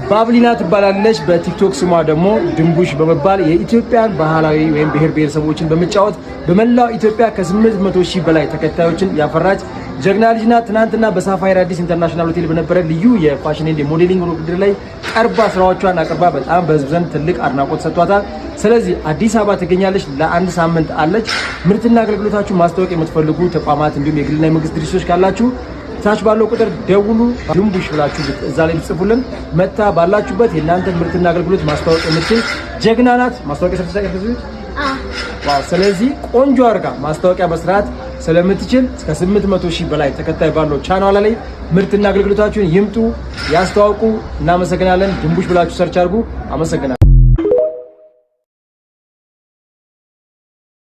ባብሊና ትባላለች። በቲክቶክ ስሟ ደግሞ ድንቡሽ በመባል የኢትዮጵያን ባህላዊ ወይም ብሔር ብሔረሰቦችን በመጫወት በመላው ኢትዮጵያ ከ800 ሺህ በላይ ተከታዮችን ያፈራች ጀግና ልጅ ናት። ትናንትና በሳፋይር አዲስ ኢንተርናሽናል ሆቴል በነበረ ልዩ የ fashion and የ modeling ውድድር ላይ ቀርባ ስራዎቿን አቅርባ በጣም በህዝብ ዘንድ ትልቅ አድናቆት ሰጥቷታል። ስለዚህ አዲስ አበባ ትገኛለች። ለአንድ ሳምንት አለች። ምርትና አገልግሎታችሁ ማስታወቅ የምትፈልጉ ተቋማት እንዲሁም የግልና የመንግስት ድርጅቶች ካላችሁ ታች ባለው ቁጥር ደውሉ። ድንቡሽ ብላችሁ እዛ ላይ ብትጽፉልን መጥታ ባላችሁበት የእናንተ ምርትና አገልግሎት ማስታወቅ የምትችል ጀግና ናት። ማስታወቂያ ሰርተሽ ታውቂያለሽ? Wow! ስለዚህ ቆንጆ አድርጋ ማስታወቂያ መስራት ስለምትችል እስከ 800 ሺህ በላይ ተከታይ ባለው ቻናሏ ላይ ምርትና አገልግሎታችሁን ይምጡ፣ ያስተዋውቁ። እናመሰግናለን። ድንቡሽ ብላችሁ search አድርጉ። አመሰግናለሁ።